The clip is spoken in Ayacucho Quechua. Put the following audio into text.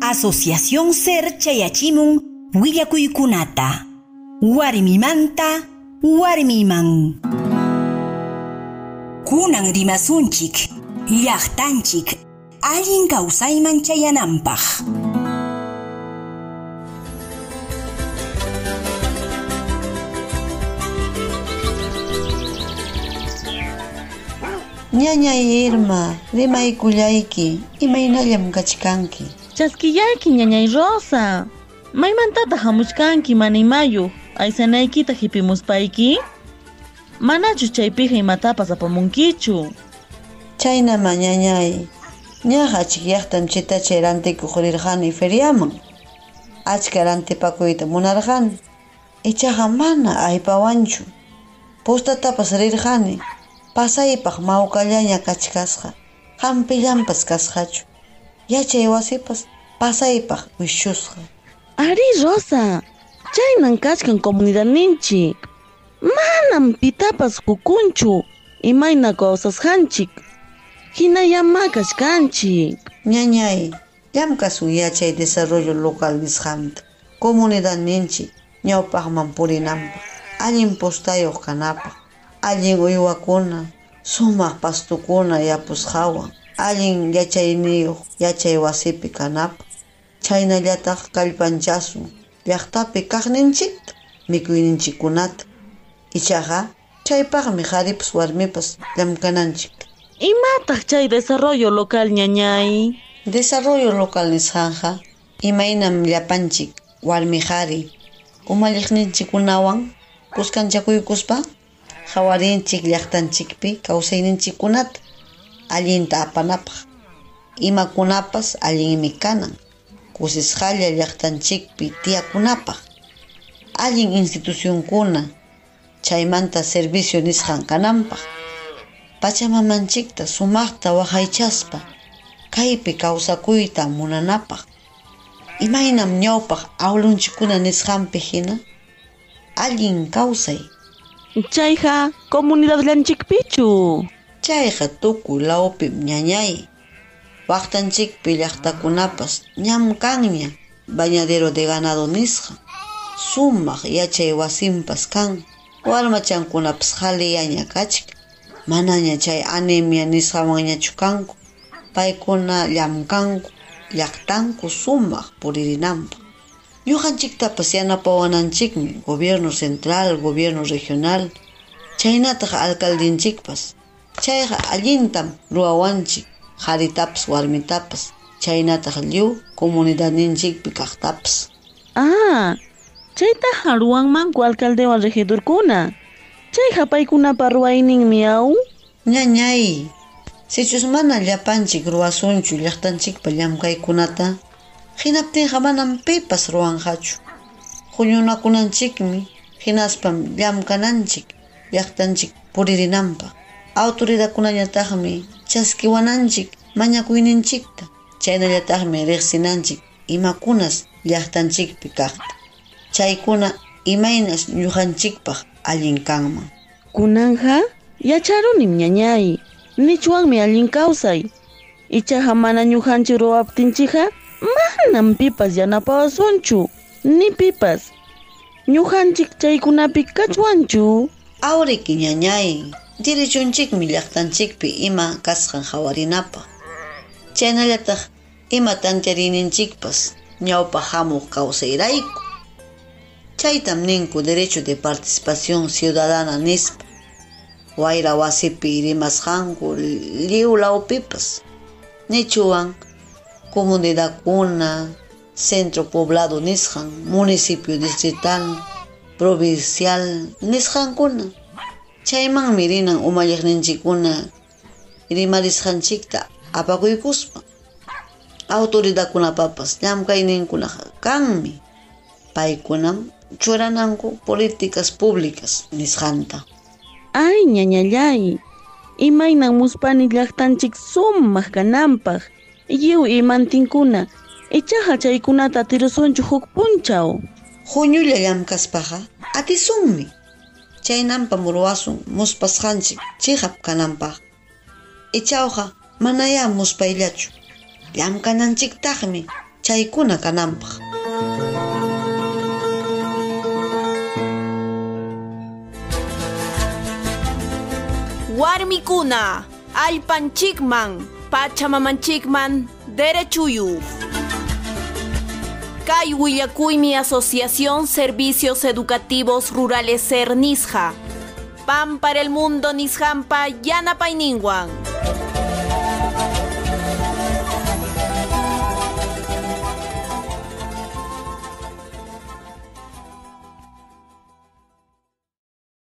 Asociación Ser chayachimun willakuykunata. Warmimanta warmiman. Kunan rimasunchik, llaqtanchik, allin kawsayman chayananpaq. Ñañay Irma, rimaykullayki, imaynallam kachkanki. Chaskillayki, ñañay Rosa. Maymantataq hamuchkanki mana imayuq aysanaykita hipimuspayki? Manachu chaypiqa imatapas apamunkichu? Chaynama ñañay. Ñaqa achikyaqtam chitachay rantikuq rirqani feriaman. Achka rantipakuyta munarqani. Ichaqa mana aypawanchu. Postatapas rirqani. Pasaypaq mawkallaña kachkasqa. Hampillanpas kasqachu. Yachay wasipas pasaypaq wischusqa. Arí, Rosa. Chaynan kachkan comunidadninchik. Manam pitapas qukunchu imayna kawsasqanchik. Hinallamá kachkanchik. Ñañay, llamkasun yachay desarrollo local nisqanta. Comunidadninchik ñawpaqman purinanpaq, allin postayuq kanapaq, allin uywakuna, sumaq pastukuna yapusqawan, allin yachayniyuq yachay wasipi kanapaq. Chaynallataq kallpanchasun llaqtapi kaqninchikta, mikuyninchikkunata. Ichaqa chaypaqmi qharipas warmipas llamkananchik. Imataq chay desarrollo local, ñañay? Desarrollo local nisqanqa imaynam llapanchik warmi qhari umalliqninchikkunawan kuskanchakuykuspa qhawarinchik llaqtanchikpi kawsayninchikkunata allinta apanapaq. Imakunapas allinmi kanan kusisqalla llaqtanchikpi tiyakunapaq. Allin institucionkuna chaymanta servicio nisqan kananpaq. Pachamamanchikta sumaqta waqaychaspa kaypi kawsakuyta munanapaq. Imaynam ñawpaq awlunchikkuna nisqanpi hina allin kawsay. Chayqa comunidadllanchikpichu. Chayqa tukuy lawpim ñañay. Waqtanchikpi llaqtakunapas ñam kanña bañadero de ganado nisqa. Sumaq yachay wasinpas kan. Warmachankunapas qhaliyaña kachkan. Manaña chay anemia nisqawanñachu kanku. Paykuna llamkanku, llaqtanku sumaq puririnanpaq. Ñuqanchiktapas yanapawananchikmi gobierno central, gobierno regional, chaynataq alcaldinchikpas. Chayqa allintam ruwawanchik qharitapas warmitapas, chaynataq lliw comunidadninchikpi kaqtapas. Ah, chaytaqa ruwanmanku alcaldewan regidorkuna. Chayqa paykunapa ruwayninmi aw. Ñañay, sichus mana llapanchik ruwasunchu llaqtanchikpa llamkaykunata, hinaptinqa manam pipas ruwanqachu. Huñunakunanchikmi, hinaspam llamkananchik llaqtanchik puririnanpaq. Autoridadkunañataqmi chaskiwananchik mañakuyninchikta, chaynallataqmi riqsinanchik imakunas llaqtanchikpi kaqta. Chaykuna imaynas ñuqanchikpaq allin kanman. Kunanja yacharunim ñañay. Nichwanmi allin kawsay. Ichaqa mana ñuqanchik ruwaptinchikqa manam pipas yanapawasunchu, ni pipas. Ñuqanchik chaykunapi kachwanchu. Awriki ñañay, derechunchikmi llaqtanchikpi ima kasqan qhawarinapaq. Chaynallataq ima tanteariyninchikpas ñawpaq hamuq kawsayrayku. Chaytam ninku derecho de participación ciudadana nispa. Wayra wasipi rimasqanku lliw lawpipas. Nichuwan comunidadkuna, centro poblado nisqan, municipio distrital, provincial nisqankuna. Chaymanmi rinan umalliqninchikkuna rimarisqanchikta apakuykuspa. Autoridadkunapapas llamkayninkunaqa kanmi. Paykunam churananku políticas públicas nisqanta. Ay, ñañallay, imaynan muspani llaqtanchik sumaq kananpaq, lliw imantinkuna, ichaqa chaykunata atirusunchu huk punchaw. Huñulla llamkaspaqa atisunmi. Chaynanpam ruwasun muspasqanchik chiqap kananpaq. Ichawqa manayá muspayllachu. Llamkananchiktaqmi Chaykuna kananpaq. Warmikuna, allpanchikman, pachamamanchikman, derechuyuq. Kay willakuymi Asociación Servicios Educativos Rurales Ser Nisja. Pan para el mundo nishampa yanapayninwan.